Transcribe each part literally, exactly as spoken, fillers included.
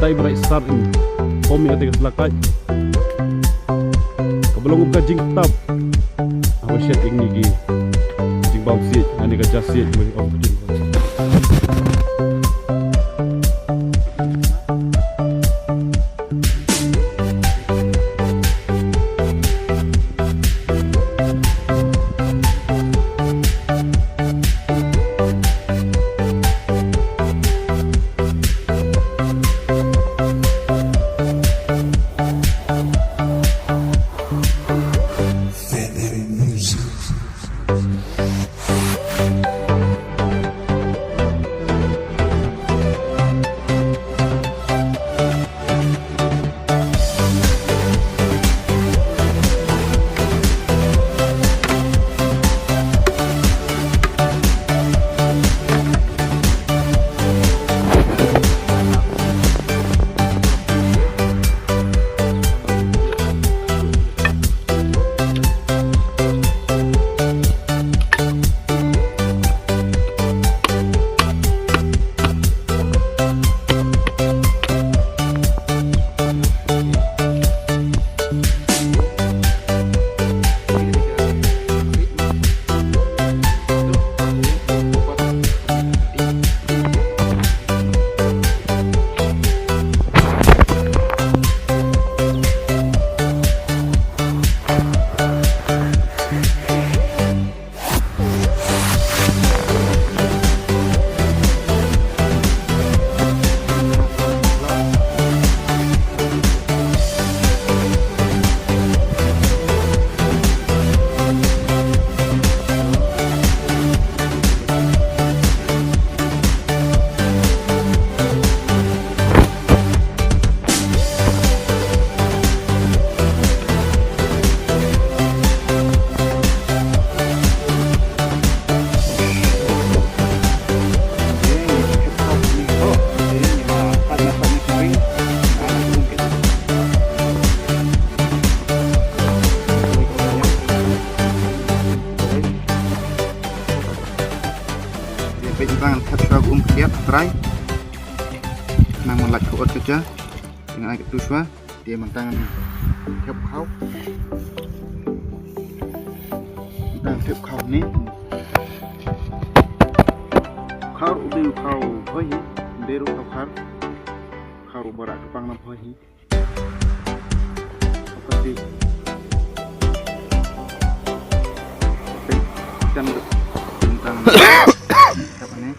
Ai brai star in. Pom ïa te ka sla kai. Ka ba long ka jingtap. Aba shet ïa kine ki jingbam siej, ane ka ja siej, mo ong ka jing. Peit tang thep shuwa ka um khyndiat trai. Nang man lait ka ot ka ja. Ngan ai ka tu shuwa. Te mynta ngan thep khaw. Mynta ngan thep khaw ne. Khaw ruh dei khaw hoi hi. Dei ruh khaw khar. Khaw ruh ba rah kyrpang na hoi hi. Khaw kati. Te, kan ruh. Mynta ngan thep ne.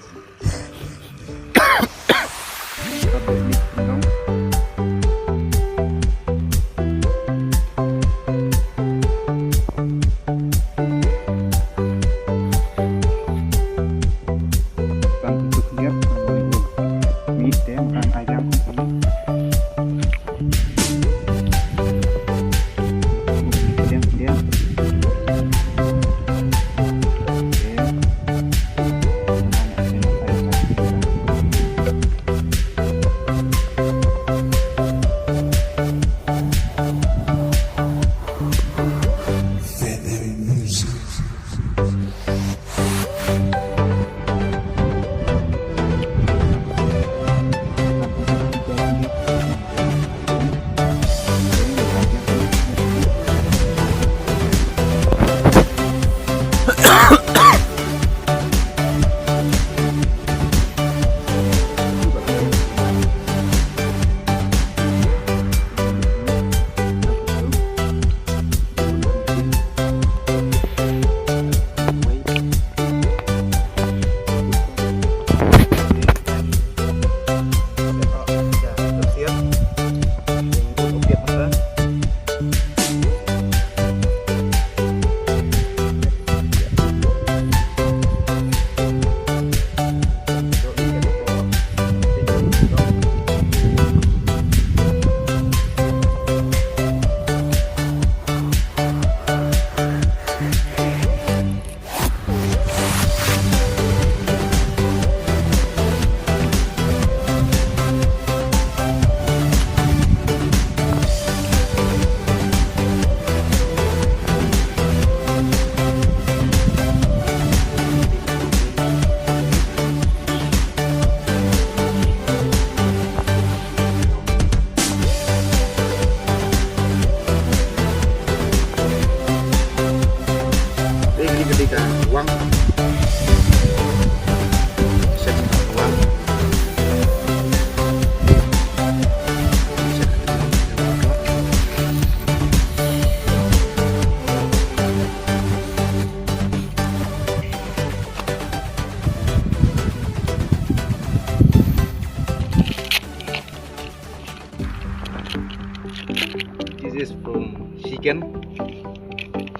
Chicken.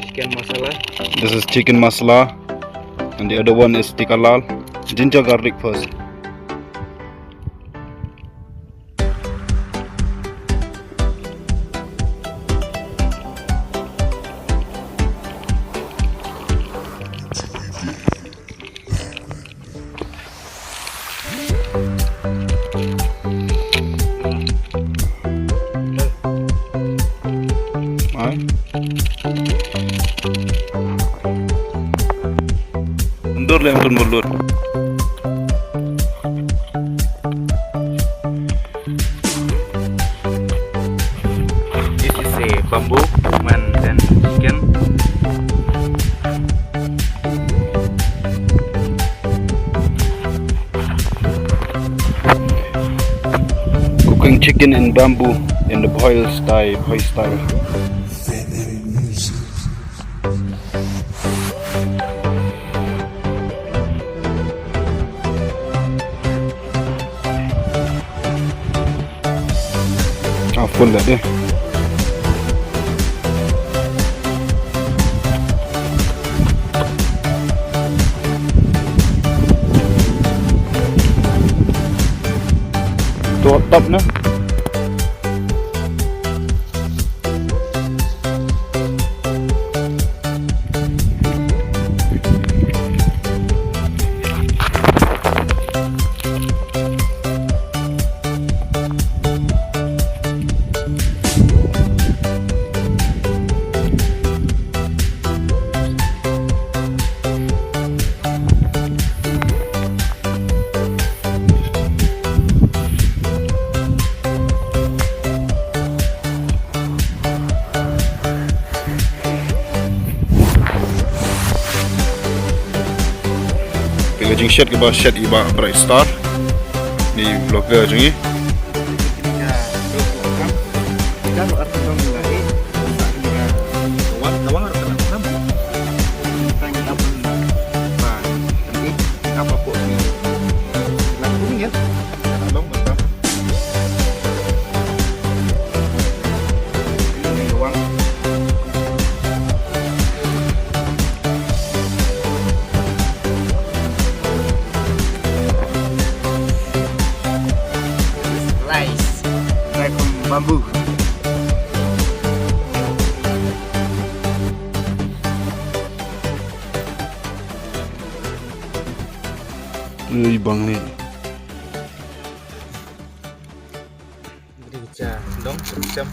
Chicken masala. This is chicken masala. And the other one is tikka lal. Ginger garlic first. Ai. Mundur le, mundur, mundur. This is a bamboo man and chicken. Cooking chicken in bamboo in the Bhoi style, Bhoi style. Ah, full dah dia. Tu top nah. Phi la jingshet kaba shet ïa i Bah Bright Star, i vlogger jong ngi. Rice. Rice from bamboo. Ui, bang ni. Beri cha dong, macam.